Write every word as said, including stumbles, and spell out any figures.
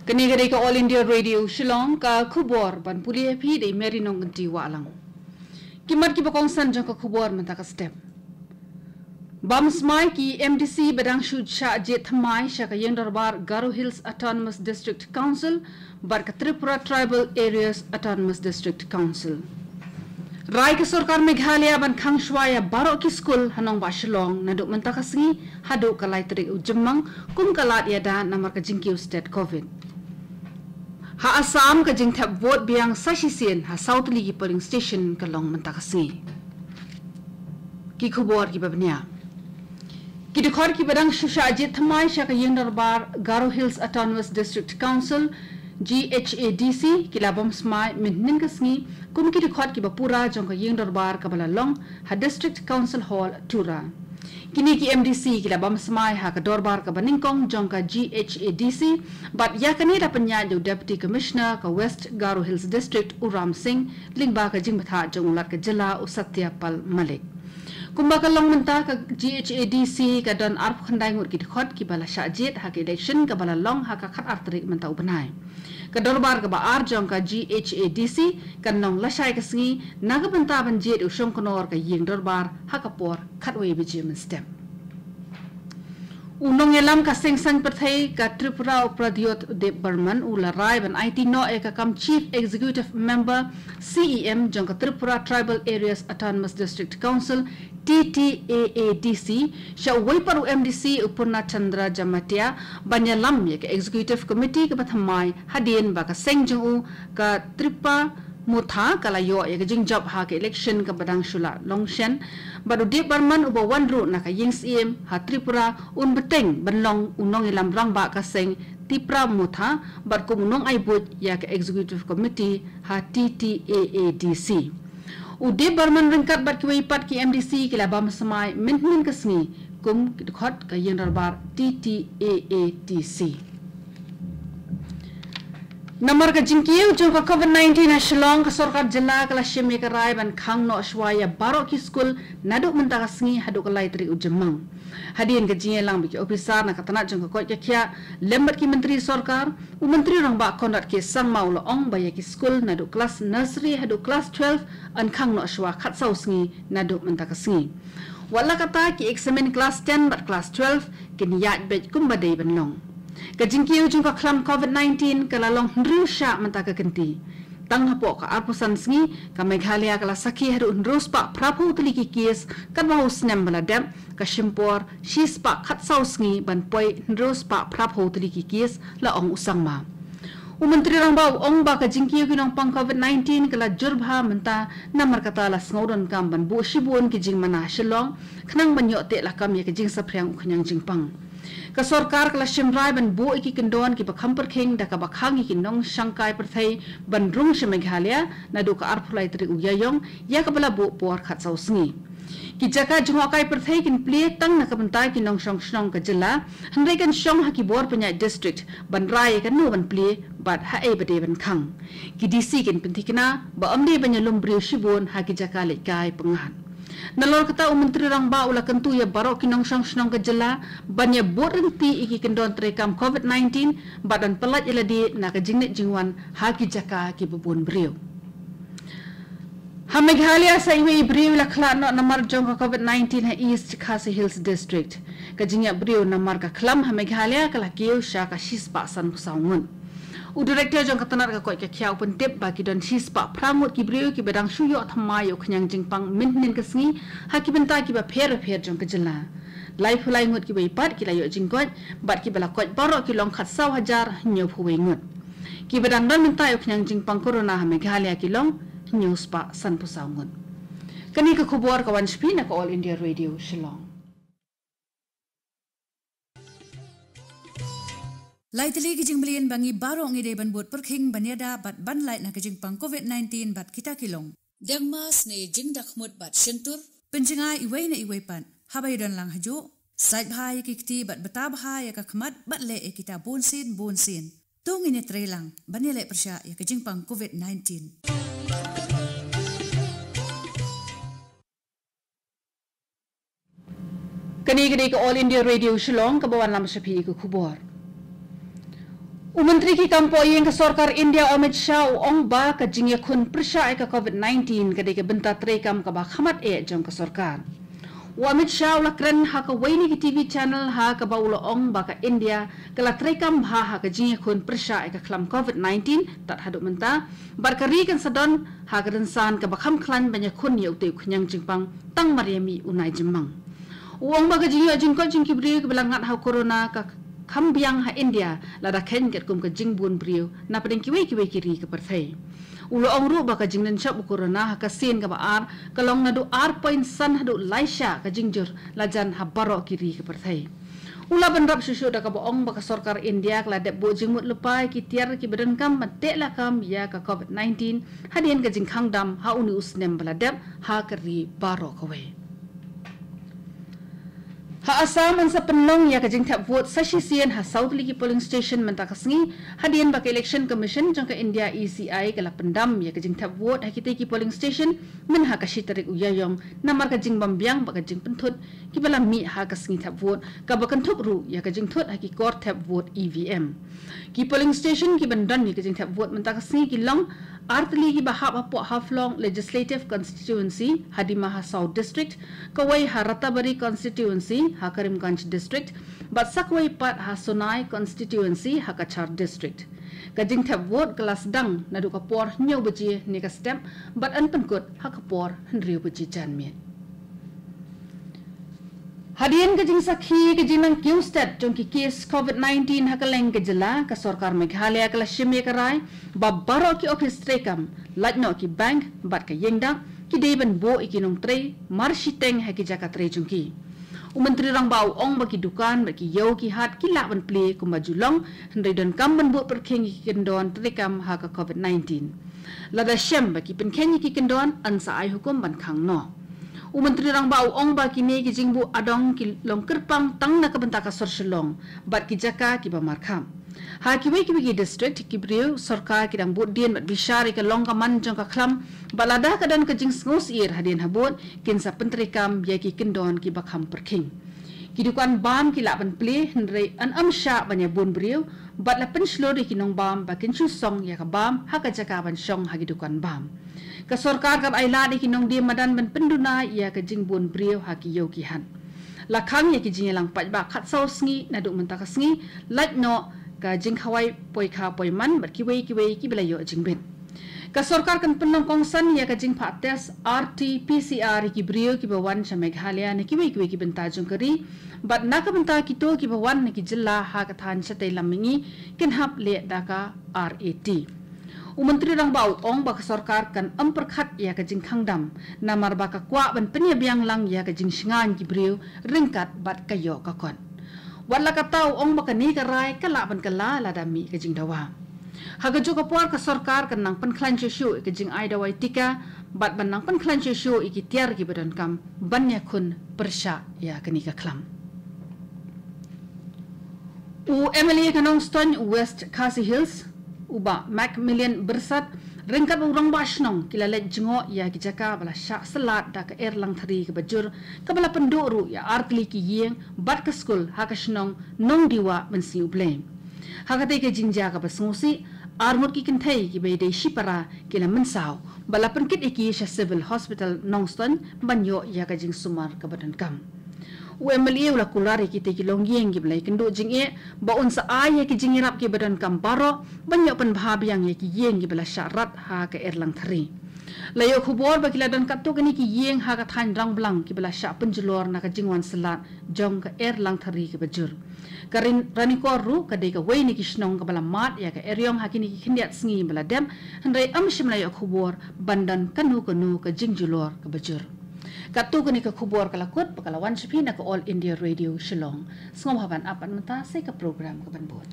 Kane ka dei ka All India Radio Shillong, ka khubor ban pule ïa phi da i Mary Nongkynti Wahlang. Ki mat kiba kongsan jong ka khubor mynta ka step. Bam smai ki M D C ba dang shu shah jied thymmai sha ka ïing dorbar Garo Hills Autonomous District Council bad ka Tripura Tribal Areas Autonomous District Council. Rai ka sorkar Meghalaya ban khang shuwa ïa baroh ki skul ha nongbah Shillong naduh mynta ka sngi haduh ka lai tarik u Jymmang, kum ka lad ïada namar ka jingkiew stet covid. Ha Assam, ka jingthep vote biang sa shisien ha saw tylli ki polling station ka long mynta ka sngi. Ki khubor kiba bniah. Ki dkhot kiba dang shu shah jied thymmai sha ka ïing dorbar Garo Hills Autonomous District Council, G H A D C, ki la bam smai mynhynnin ka sngi kum ki dkhot kiba pura jong ka ïing dorbar kaba la long ha District Council Hall, Tura. Kine ki M D C ki la bam smai ha ka dorbar kaba nyngkong jong ka G H A D C, bad ïa kane la pynïaid da u Deputy Commissioner ka West Garo Hills District, u Ram Singh, lyngba ka jingbthah jong u Lat ka jylla, u Satya Pal Malik. Kumba ka long mynta, ka G H A D C ka don arphew khyndai ngut ki dkhot kiba la shah jied ha ka election kaba la long ha ka khatar tarik mynta u bnai. Ka dorbar kaba ar jong ka G H A D C kan long lashai ka sngi na ka bynta ban jied u shongknor ka ïing dorbar ha ka por khatwei baje mynstep. U nongïalam ka seng saiñ pyrthei ka Tripura, u Pradyot Debbarman, u la rai ban aiti noh ïa ka kam Chief Executive Member, C E M, jong ka Tripura Tribal Areas Autonomous District Council, T T A A D C, sha uwei pat u M D C, u Purna Chandra Jamatia, ban ïalam ïa ka Executive Committee kaba thymmai, hadien ba ka seng jong u ka Tipra Motha ka la ïoh ïa ka jingjop ha ka election kaba dang shu la long shen. Bad u Debbarman, uba wan ruh na ka ïing syiem ha Tripura, un bteng ban long u nongïalam rangbah ka seng Tipra Motha bad kum u nongai buit ïa ka Executive Committee ha T T A A D C. U Debbarman ryngkat bad kiwei pat ki M D C ki la bam smai mynhynnin ka sngi kum ki dkhot ka ïing dorbar T T A A D C. Namar ka jingkiew jong ka covid nineteen ha Shillong, ka sorkar jylla ka la shim ïa ka rai ban khang noh shuwa ïa baroh ki skul naduh mynta ka sngi haduh ka lai tarik u Jymmang. Hadien ka jingïalang bad ki ophisar na ka tnat jong ka koit ka khiah lem bad ki myntri sorkar, u Myntri Rangbah Conrad K Sangma u la ong ba ïa ki skul naduh klas nursery haduh klas twelve yn khang noh shuwa khatsaw sngi naduh mynta ka sngi. Wat la katta, ki eksamin klas ten bad klas twelve kin ïaid beit kumba dei ban long. Ka jingkiew jong ka khlam covid nineteen ka la long hynriew shah mynta ka kynti. Tang hapoh ka arphew san sngi, ka Meghalaya ka la sakhi haduh hynriew spah phraphew tylli ki case, katba ha u snem ba la dep ka shim por shi spah khatsaw sngi ban poi hynriew spah phraphew tylli ki case, la ong u Sangma. U Myntri Rangbah u ong ba ka jingkiew ki nongpang covid nineteen ka la jur bha mynta, namar kata la sngewdonkam ban buh shibun ki jingmana ha Shillong khnang ban ïoh teh lakam ïa ka jingsaphriang u khñiang jingpang. Ka sorkar ka la shim rai ban buh ïa ki kyndon kiba kham pyrkhing da kaba khang ïa ki nongshong kai pyrthei ban rung sha Meghalaya naduh ka arphew lai tarik u Ïaïong, ïa kaba la buh por khatsaw sngi. Ki jaka jngohkai pyrthei kin plie tang na ka bynta ki nongshong shnong ka jylla, hynrei kan shong ha ki bor pynïaid district ban rai ïa kano ban plie bad haei ba dei ban khang. Ki D C kin pynthikna ba ym dei ban ïalum briew shibun ha ki jaka leit kai pyngngad. Nalor kata, u Myntri Rangbah u la kyntu ïa baroh ki nongshong shnong ka jylla ban ïa bud ryntih ïa ki kyndon treikam covid nineteen bad ban pyllait ïa lade na ka jingleit jingwan ha ki jaka kiba bun briew. Ha Meghalaya, sa iwei i briew i la khlad noh namar jong ka covid nineteen ha East Khasi Hills District. Ka jingïap briew namar ka khlam ha Meghalaya ka la kiew sha ka shi spah sanphew saw ngut. U Director jong ka tnat ka koit ka khiah u pyntip ba ki don shi spah phra ngut ki briew kiba dang shu ïoh thymmai ïa u khñiang jingpang mynhynnin ka sngi ha ki bynta kiba pher bapher jong ka jylla. Laiphew lai ngut kiba ïapat ki la ïoh jingkoit, bad kiba la koit baroh ki long khatsaw hajar hynñiewphew wei ngut. Kiba dang don mynta ïa u khñiang jingpang corona ha Meghalaya ki long hynñiew spah sanphew saw ngut. Kane ka khubor ka wan sha phi na ka All India Radio Shillong. Lai tylli ki jingmlien ba ngi baroh ngi dei ban bud pyrkhing ban ïada bad ban lait na ka jingpang covid nineteen bad kita ki long: dengmas ne jingdakhmut bad shyntur, pynjngai iwei na iwei pat haba ïadon lang hajuh, sait bha ïa ki kti bad bta bha ïa ka khmat bad leh ïa kita bunsien bunsien. To ngin ïatreilang ban ïaleh pyrshah ïa ka jingpang covid nineteen. Kane ka dei ka All India Radio Shillong kaba wanlam sha phi ïa ka khubor. U Myntri ki kam poh ïing ka sorkar India Amit Shah u ong ba ka jingïakhun pyrshah ïa ka covid nineteen ka dei ka bynta treikam kaba kham eh jong ka sorkar. U Amit Shah u la kren ha kawei na ki T V channel ha kaba u la ong ba ka India ka la treikam bha ha ka jingïakhun pyrshah ïa ka khlam covid nineteen tad haduh mynta, bad ka ri kan sa don ha ka rynsan kaba kham khlaiñ ban ïakhun ïa utei u khñiang jingpang tang mar ïa mih u nai jymmang. U ong ba ka jingïoh jingkoit jong ki briew kiba la ngat ha u corona ka kham biang ha India lada kheiñ katkum ka jingbun briew na pdeng kiwei kiwei ki ri ka pyrthei. U la ong ruh ba ka jinglynshop u corona ha ka sien kaba ar ka long naduh ar point san haduh lai shah ka jingjur la jan ha baroh ki ri ka pyrthei. U la bynrap shuh shuh da kaba ong ba ka sorkar India ka la dep buh jingmut lypa ïa ki tiar kiba donkam ban teh lakam ïa ka covid nineteen hadien ka jingkhang dam ha une u snem ba la dep ha ka ri baroh kawei. Ha Assam yn sa pynlong ïa ka jingthep vote sa shisien ha saw tylli ki polling station mynta ka sngi, hadien ba ka Election Commission jong ka India, E C I, ka la pyndam ïa ka jingthep vote ha kitei ki polling station myn ha ka shi tarik u Ïaïong namar ka jingbym biang bad ka jingpynthut kiba la mih ha ka sngi thep vote, kaba kynthup ruh ïa ka jingthut ha ki kor thep vote, E V M. Ki polling station kiban don ïa ka jingthep vote mynta ka sngi ki long ar tylli kiba hap hapoh Haflong Legislative Constituency ha Dima Hasao District, kawei ha Rattabari Constituency ha Karimganj District, bad sa kawei pat ha Sonai Constituency ha Cachar District. Ka jingthep vote ka la sdang naduh ka por hynñiew baje ne ka step bad yn pynkut ha ka por hynriew baje janmiet. Hadien ka jingsakhi ka jingnang kiew stet jong ki kes covid nineteen ha kylleng ka jylla, ka sorkar Meghalaya ka la shim ïa ka rai ba baroh ki ophis treikam, lait noh ki bank bad ka ïing dak, ki dei ban buh ïa ki nongtrei mar shiteng ha ki jaka trei jong ki. U Myntri Rangbah u ong ba ki dukan bad ki ïew ki hat ki lah ban plie kumba ju long, hynrei donkam ban buh pyrkhing ïa ki kyndon treikam ha ka covid nineteen. Lada shem ba ki pynkheiñ ïa ki kyndon, yn sa ai hukum ban khang noh. U Myntri Rangbah u ong ba kine ki jingbuh adong ki long kyrpang tang na ka bynta ka sor Shillong bad ki jaka kiba markhap. Ha kiwei kiwei ki district ki briew sorkar ki dang bud dien bad bishar ïa ka long ka man jong ka khlam, bad lada ka don ka jingsngewsyier hadien habud, kin sa pyntreikam ïa ki kyndon kiba kham pyrkhing. Ki dukan bam ki lah ban plie, hynrei yn ym shah ban ïa bun briew, bad la pynshlur ïa ki nongbam ba kin shu song ïa ka bam ha ka jaka ban shong ha ki dukan bam. Ka sorkar kan ailad ïa ki nongdie madan ban pynduna ïa ka jingbun briew ha ki ïew ki hat. La khang ïa ki jingïalang paidbah khatsaw sngi naduh mynta ka sngi, lait noh ka jingkhawai poikha poiman bad kiwei kiwei kiba la ïoh jingbit. Ka sorkar kan pynlong kongsan ïa ka jingphah test R T P C R ïa ki briew kiba wan sha Meghalaya na kiwei kiwei ki bynta jong ka ri, bad na ka bynta kito kiba wan na ki jylla ha ka thaiñ shatei lam mihngi, kin hap leh da ka R A T. U Myntri Rangbah u ong ba ka sorkar kan ym pyrkhat ïa ka jingkhang dam, namar ba ka kwah ban pynïabiang lang ïa ka jingshngaiñ ki briew ryngkat bad ka ïoh ka kot. Wat la katta u ong ba kane ka rai ka lah ban kylla lada mih ka jingdawa. Ha kajuh ka por ka sorkar kan nang pynkhlaiñ shuh shuh ïa ka jingai dawai tika, bad ban nang pynkhlaiñ shuh shuh ïa ki tiar kiba donkam ban ïakhun pyrshah ïa kane ka khlam. U M L A ka Nongstoiñ West Khasi Hills, u Bah Macmillian Byrsat, ryngkat u Rangbah Shnong ki la leit jngoh ïa ki jaka ba la shah syllat da ka Erlangthari kaba jur, kaba la pynduh ruh ïa artylli ki ïing bad ka skul ha ka shnong Nongdiwah Mynsngi U Blei. Ha katei ka jingjia kaba sngewsih, arngut ki kynthei kiba dei shipara ki la mynsaw, bad la pynkit ïa ki sha Civil Hospital Nongstoiñ ban ïoh ïa ka jingsumar kaba donkam. U M L A u la kular ïa kitei ki longïing kiba la ïakynduh jingeh ba un sa ai ïa ki jingïarap kiba donkam baroh ban ïoh pynbha biang ïa ki ïing kiba la shah rat ha ka Erlangthari. La ïoh khubor ba ki la don katto katne ki ïing ha ka thaiñ Rangblang kiba la shah pynjulor na ka jingwan syllat jong ka Erlangthari kaba jur. Ka Rin-, Ranikor ruh ka dei kawei na ki shnong kaba la mad ïa ka eriong ha kine ki khyndiat sngi ba la dep, hynrei ym shym la ïoh khubor ban don kano kano ka jingjulor kaba jur. Katto katne ka khubor ka la kut bad ka la wan sha phi na ka All India Radio Shillong. Sngewbha ban ap pat mynta sa ïa ka program kaban bud.